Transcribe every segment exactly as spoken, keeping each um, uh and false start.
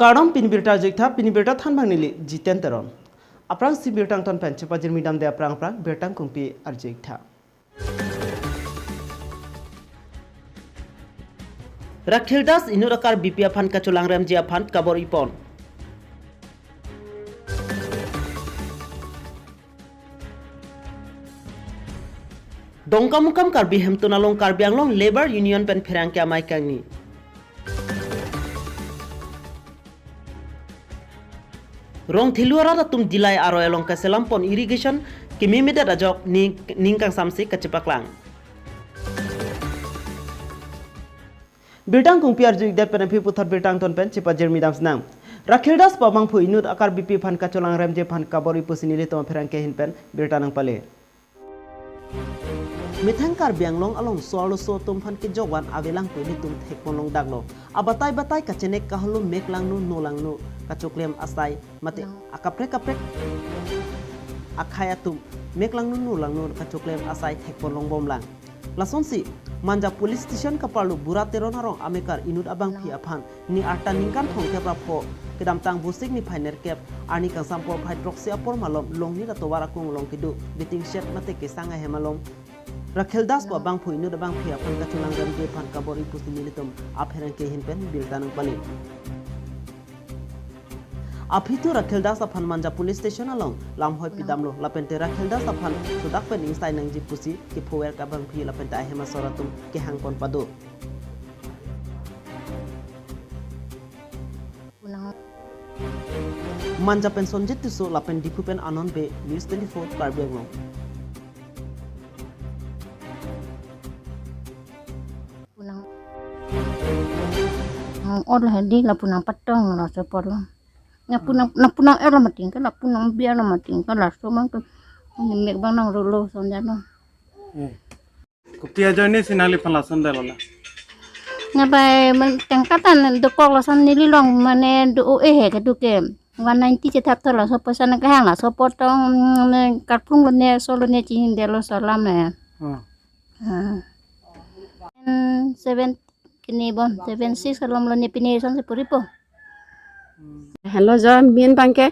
Kardom, pini birta arju-ik tha, pini birta thanbang neli Jiten Teron. Aphrangsi birta angton pen chepajirmi damde aphrang aphrang birta angkungpi arju-ik tha. Rakhel Das inut aKarbipi aphan kacholangremji aphan kabor-ipon. Dongkamukam Karbi Hemtun along Karbi Anglong Labour Union pen pherangke amei kangni. Rongthelu arat atum Dillai aroi along kaselampon irrigation kememedet ajok ning, ning kangsamse kachepaklang. Birta angkungpi arju-ikdet pen aphi puthot birta angton pen chepajirmi damsinang. Rakhel Das pu abangphu inut aKarbipi aphan kacholangremji aphan kabor-i pusi nelitum apherangke ahin pen birta nangpale. Methang Karbi Anglong along so-arloso atum aphan kejokvan avelang pu ilitum thekpon longdaklo. Abatai batai kachenek kaholo mek langno, no langno kachoklem asai mate akaprek kaprek akhei atum mek langno, no langno kachoklem asai thekpon longbomlang. Lasonsi Manja Police Station kaparlo Bura Teron arong amekar inut abangphi aphan ni arta ningkan thomkep ra pho kedamtang Vosik niphai nerkep arni kangsam porphai throksi apor malom Longnit atovar akung along kedo waiting shed mate kesang ahem along Rakhel Das pu abangphu inut abangphi aphan kacholangremji aphan kabor-i pusi nelitum apherangke ahin pen birta nangpale. Aphi thu Rakhel Das aphan Manja Police Station along lamhoi pidamlo lapente Rakhel Das aphan sudak pen ingsai nangji pusi kephover abangphi lapente ahem asor atum kehangpon pado. Manja pen Sonjit Tisso lapen Diphu pen Anand Bey, News twenty-four Karbi Anglong. Punang. Hmm, ot la hedi la punang patong la support lo. Na punang, na punang er lo mating ke, la punang biar lo mating ke, laso mang tu. Ni mek bang nang rolo sonja no. Eh. Kopi ajoine si nangliphan lason dalo la? Nyabai man tengkatan dokok lason neli long mane do o eh he kedo ke. One ninety chethap tho laso poisa nangkehang laso potong, mm, karphung lone, so lone chihindelo so alam ne. Oh. Ah. Seven kini bon, seven six alom lone pini sonsi puripo. Hello, jo, min bangke,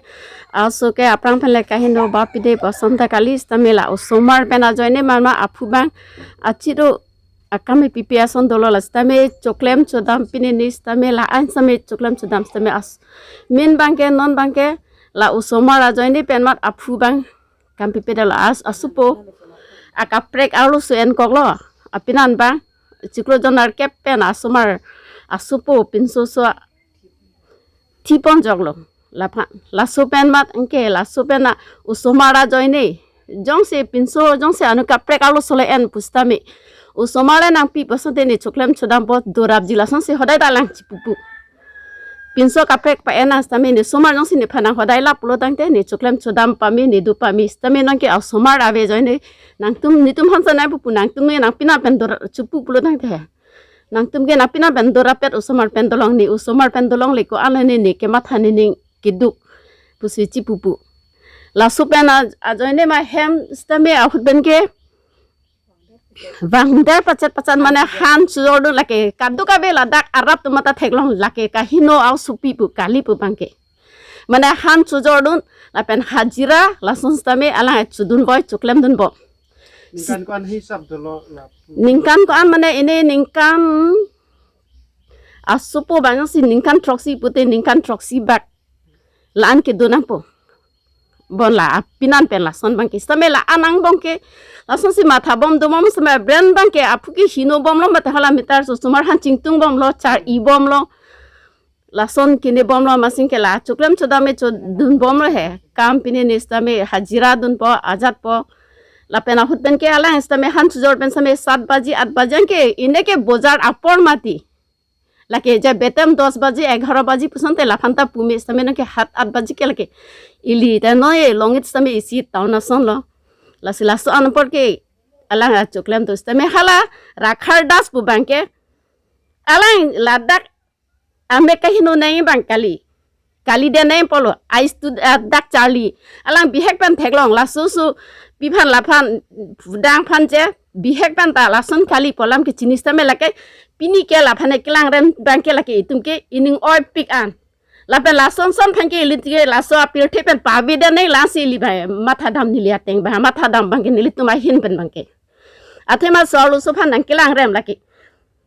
aso ke aphrang pen le kaheno ba pide ba sonta kali sitame la osomar pen ajoine mama aphu bang, achido akam pipi ason dolo la sitame choklem chodam pine ni sitame la-an sitame choklem chodam sitame as-, min bangke non bangke la osomar ajoine pen mat aphu bang kam pipe dalo as-, asupo akaprek arloso enkoklo apinan bang chiklo jon nerkep pen asomar asupo pinso so thipon joklo. Lapha, laso pen mat anke, laso pen na osomar ajoine. Jongsi pinso, jongsi anu kaprek arloso le en pu sitame. Osomar le nangpi puson te ne choklem chodampo dorapji lasonsi hodai dalang chipupu. Pinso kaprek pa-en nang sitame ne osomar jongsi nephan nang hodai lap pulo tangte ne choklem chodam pame ne do pame sitame nangke osomar ave ajoine. Nangtum netum hansa nai pupu nangtum ne nangpinan pen dor chupu pulo tangte. Nangtum ke nangpinan pen dorapet osomar pen dolong ne, osomar pen dolongle ko-an ne ne kematha nening keduk pusi chipupu. Laso pen a-, ajoine ma hem sitame ahut pen ke vangder pachet pachet mane han chojordun lake kaduk ave ladak arap atum mata theklong lake kaheno aosopi pu kali pu bangke. Mane han chojordun lapen hajira lason sitame alang chodunboi choklemdunbom. Ningkan ko-an hisap dolo la? Ningkan ko-an mane ini ningkan asupo bang si ningkan throksi pute ningkan throksi bak la-an kedo nangpo. Bon la apinan pen lason bangke sitame la-an angbong ke lasonsi mathabom domom sitame brand bangke aphu ke hinobomlo mate hala meter so osomar han chingtungbomlo char-ibomlo. Lason kinebomlo masing ke la choklem chodam me chodunbomlo he. Kam pine ne sitame hajira dunpo, ajatpo. Lapen ahut pen ke alang sitame han chojor pen sitame sat baji, at baji anke ine ke bojar apor mati. Lake je betem dos baji, egharo baji puson te laphanta pume sitame nangke hat at baji ke lake ili te noi Longnit sitame isi town asonlo. Lasi laso anpor ke alang achoklem do sitame hala Rakhel Das pu bangke alang ladak ame kaheno nai bang kali. Kali de nai polo, ais tu, ah, dak charli. Alang bihek pen theklong, laso su, piphan laphan, dang phan je, bihek pen ta, lason kali pu alam ke chini sitame lake, pini ke laphan kelangrem bangke lake itum ke, ining oipik an. Lapen lason son aphan ke ili tike laso apirthe pen pabi den nang lasi ili bai matha dam neli ateng ba matha dam abang ke nelitum ahin pen abang ke. Athema solo so aphan nangkelangrem lake.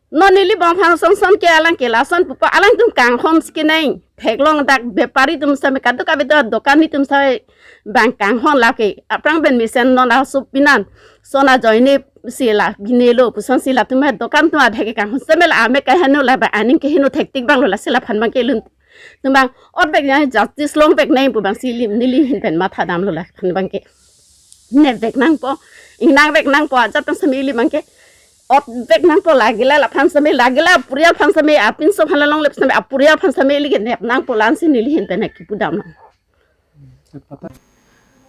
Non neli bong aphan son son ke alang ke lason pupo alangtum kanghon si kenang. Theklong dak bepari atum same kaduk abi do dokan atum same bang kanghon lake. Aphrang pen mesen non aso pinan. Son ajoine si la binelo puson si latum dokan atum adhe ke kanghon same la ame kaheno la ba aning keheno thektik abang lo lasi laphan abang ke lun. Tum abang ot bek nang justice long bek nang pu abang si ili neli ahin pen matha damlo laphan abang ke. Ne bek nangpo, ingnang bek nangpo, ajat abang same ili abang ke. Ot bek nangpo lagila laphan same, lagila apurial aphan same, apinso aphan longle same, apurial aphan same ili ke nep nangpo lasi neli ahin pen kipu dam nang.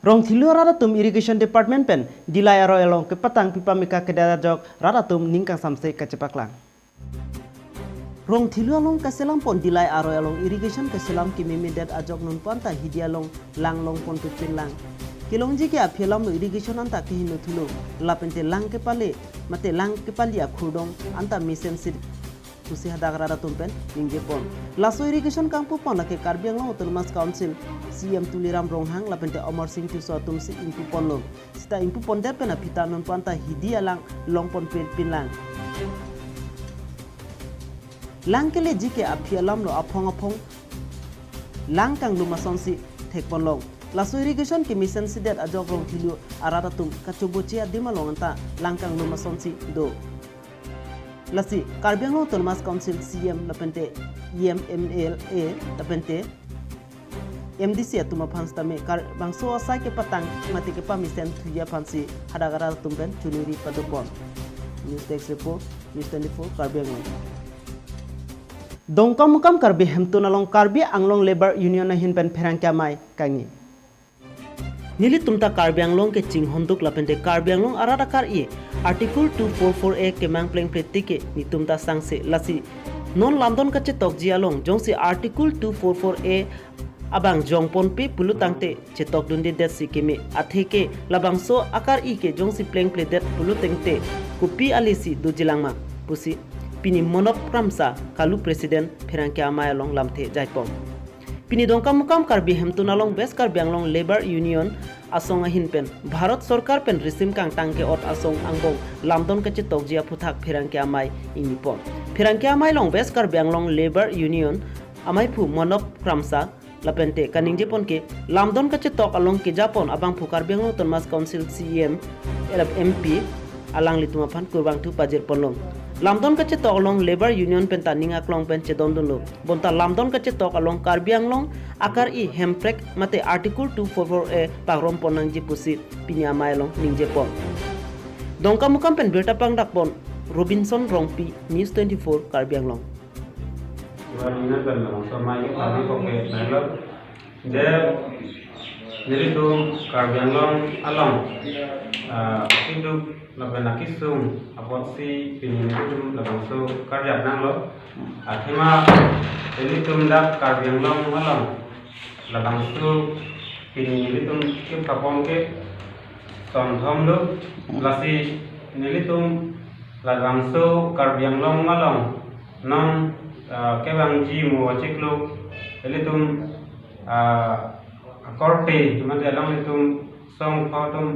Rongthelu arat atum Irrigation Department pen Dillai aroi along kepatang pipa meka kedat ajok rat atum ning kangsamse kachepaklang. Rongthelu along kaselam pon Dillai aroi along irrigation kaselam kememedet ajok nonpu anta hidi along lang longpon pepin lang. Kelongji ke aphi alam lo irrigation anta keheno thulo lapente lang kepale mate lang kepali akhurdong anta mesensi pusi hadak rat atum pen ningjepon. Laso irrigation kangpupon lake Karbi Anglong Autonomous Council C E M Tuliram Ronghang lapente Amarsing Tisso atum si ingpuponlo. Sita ingpupondet pen aphi ta nonpu anta hidi alang longpon pepin lang. Lang keleji ke aphi alam lo aphong aphong lang kanglum asonsi thekpon long. Laso irrigation kemesensidet ajok Rongthelu arat atum kachoboche adim along anta lang kanglum asonsi do. Lasi Karbi Anglong Autonomous Council C E M lapente E M, M L A lapente M D C atum aphan sitame kar bangso asai kepatang mate kepamesen thuji aphansi hadak arat atum pen chuniri padopon. News Desk Report, News twenty-four, Karbi Anglong. Dongkamukam Karbi hemtun along Karbi Anglong Labour Union ahin pen pherangke amei kangni. Nelitum ta Karbi Anglong kechinghonduk lapente Karbi Anglong arat akar-i Article two four four A kemang plengple tike netum ta sangse lasi non lamdon kachetokji along jongsi Article two four four A abang jongponpe pulo tangte chetokdundedet si keme atheke labangso akar-i ke jongsi plengpledet pulo tangte kopi alisi dojilang ma pusi pini Monop Kramsa Kalu President pherangke amei along lamthe jaipon. Pini Dongkamukam Karbi hemtun along West Karbi Anglong Labour Union asong ahin pen Bharat Sorkar pen risim kangtang ke-ot asong angbong lamdon kachetokji aphuthak pherangke amei ingnipon. Pherangke amei along West Karbi Anglong Labour Union ameiphu Monop Kramsa lapente kaningjepon ke lamdon kachetok along kejapon abangphu Karbi Anglong Autonomous Council C E M, M P alanglitum aphan kurvangthu pajirponlo. Lamdon kachetok along Labour Union penta ning aklong pen chedondunlo. Bonta lamdon kachetok along Karbi Anglong akar-i hemprek mate Article two four four A pagrompon nangji pusi pini amei along ningjepon. Dongkamukam pen birta pangdakpon Robinson Rongpi, News twenty-four, Karbi Anglong. Iwan ini kan langsung main kami pakai belok. Dia, nelitum Karbi Anglong along, ah, hidup lapen akisung apotsi pini nelitum labangso karjap nanglo. Athema nelitum dak Karbi Anglong along labangso pini nelitum kip kapon ke sonthom do. Lasi nelitum labangso Karbi Anglong along non, ah, kevangji mo achiklo nelitum, ah, akorte mate alanglitum songpho atum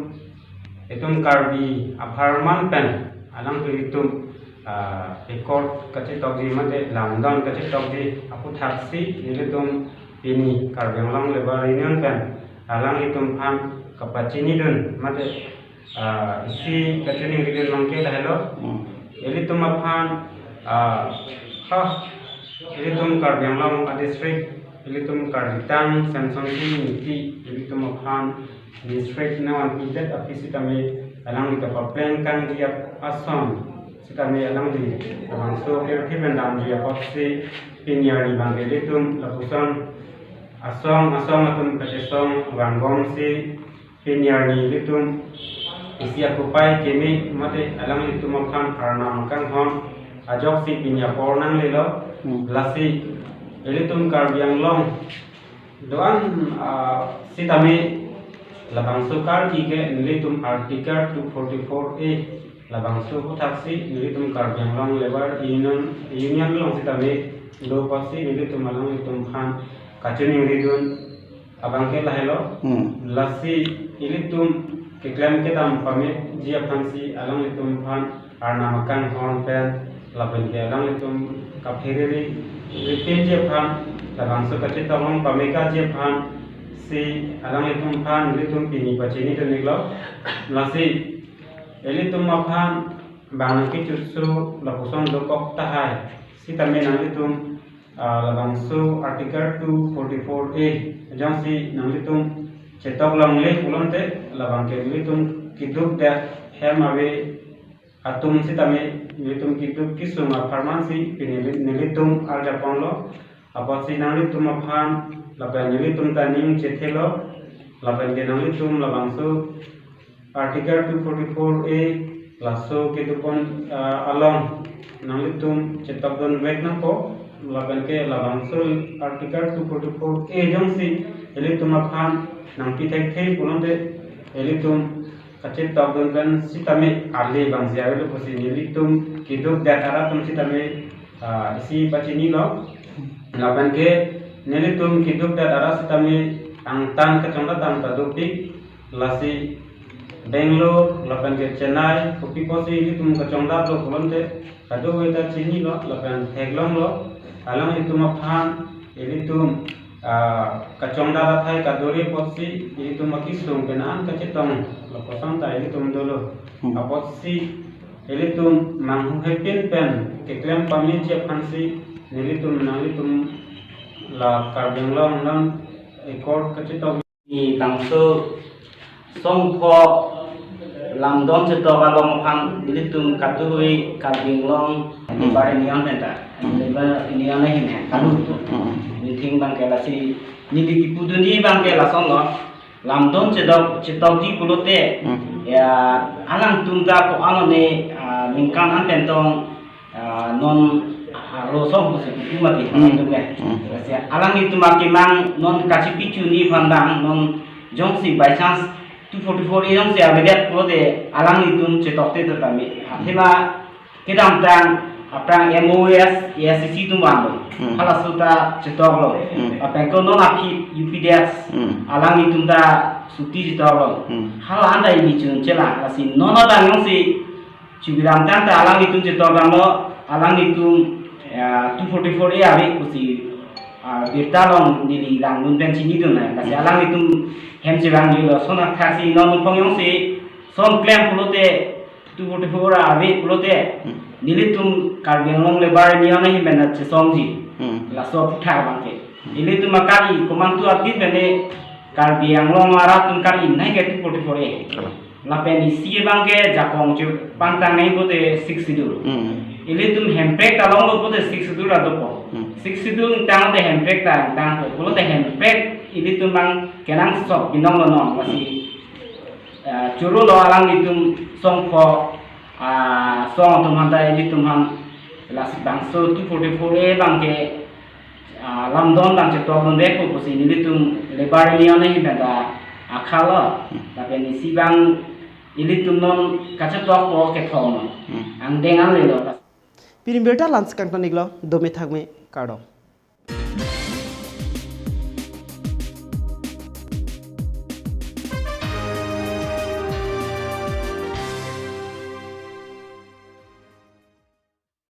itum Karbi apharman pen alangtum itum, ah, record kachetokji mate lamdon kachetokji aphuthaksi nelitum pini Karbi Anglong Labour Union pen alanglitum aphan kapachinidun mate, ah, isi kachiningridun abang ke lahelo. Hmm. Ilitum aphan, ah, ha, ilitum Karbi Anglong a district, ilitum Karbi tang Samson Sing Ingti, ilitum aphan district nangvanpidet aphi sitame alangli kapapleng kangji asong sitame alangli labangso pirthe pen damji apotsi pini arni abang ke ilitum lapuson asong asong atum kachesong vangbomsi pini arni ilitum isi akupai keme mate alanglitum aphan arnam kanghon ajoksi pini apor nanglelo. Hmm. Lasi ilitum Karbi Anglong do-an, ah, sitame labangso karki ke nelitum Article two forty-four A labangso aphuthaksi nelitum Karbi Anglong Labour Union, Union along sitame do apotsi nelitum alanglitum aphan kachiningridun abangke lahelo. Hmm. Lasi ilitum keklem kedam pameji aphansi alanglitum aphan arnam akanghon pen lapenke alanglitum kapherere ripinji aphan, labangso kachetoklong pamekaji aphansi alanglitum aphan ilitum pini pachinidun-iklo. Lasi ilitum aphan bang nangkechotso lapuson dokok tahai sitame nanglitum, ah, labangso Article two forty-four A jongsi nanglitum chetok longle pulote, labangke nelitum keduk det hem ave atum sitame nelitum keduk kesung apharmansi pini neli-, nelitum arjaponlo. Apotsi nanglitum aphan lapen nelitum ta ning chethelo, lapenke nanglitum labangso Article two forty-four A laso kedukpon, ah, along nanglitum chetokdunvek nangkok, lapenke labangso Article two forty-four A jongsi ilitum aphan nangpi thekthe pulote, ilitum kachetokdun pen sitame ale abangsi avelo pusi nelitum keduk det arat atum sitame, ah, isi pachinilo. Lapenke nelitum keduk det arat sitame angtan kachongdat dam ta dopik, lasi Bangalore lapenke Chennai kopi apotsi ilitum kachongdatlo pulote kadokave ta chinilo lapen theklonglo. Alanglitum aphan ilitum, ah, kachongdat athai kadore apotsi ilitum akesung pen an kachetong lapuson ta ilitum dolo. Hmm. Apotsi ilitum manghupinpen keklem pameji aphansi nelitum nanglitum la Karbi Anglong non accord kachetok. Ni bangso songpho lamdon chetok along aphan nelitum kadokave Karbi Anglong, hmm, Labour Union pen ta, hmm, Labour Union ahin pen, hmm, kalu tu. Hmm. Meeting abangke lasi neli kipudunji abangke lasonlo. Lamdon chetok, chetokji pulote, hmm, ya, alangtum ta ko-an lone, ah, ningkan an pen tong, ah, non, ah, aro song pusi kipu mati, hmm, alangtum ke. Hmm. Lasi alanglitum akemang non kachipi chuni aphan dang, non jongsi by chance two forty-four A jongsi avedet pulote alanglitum chetokte tame. Athema kedamtang aphrang M O S, A I C C atum vanlo. Hmm. Halaso ta chetoklo. Hmm. Lapenke non aphi U P D S, hmm, alanglitum ta suti chetoklo. Hmm. Hala anta ili chun chelang, lasi non adang jongsi chibidam tangte alanglitum chetok damlo, alanglitum, ya, two forty-four A ave pusi, ah, birta along neli langdun pen chinidun nang. Lasi, hmm, alanglitum hem chelanglelo, lason athaksi non nongkhong jongsi son klem pulote, two forty-four A ave pulote, hmm, nelitum Karbi Anglong Labour Union ahin pen chesongji. Hmm. Laso aphuthak abangke. Hmm. Ilitum akari komantu adin pen Karbi Anglong arat atum kari nai ke two forty-four A. Kalang. Lapen isi abangke jakong chepangtang nai pulote Sixth Schedule. Hmm. Ilitum hemprek ta longlo pulote Sixth Schedule adokok. Hmm. Sixth Schedule ingtangte hemprek ta ingtangpo. Pulote hemprek ilitum abang kenangsot binonglo non. Lasi, eh, chorolo alanglitum songpho, ah, song atum aphan ta ilitum aphan lasi bangso two forty-four A abangke, ah, lamdon abang chetokdunvekpo pusi nelitum Labour Union ahin pen ta akhalo. Hmm. Lapen isi abang ilitum non kachetokpo kethom. Hmm. Angdeng anlelo. Pini birta la-ansi kangton-iklo, dome thakme, kardom.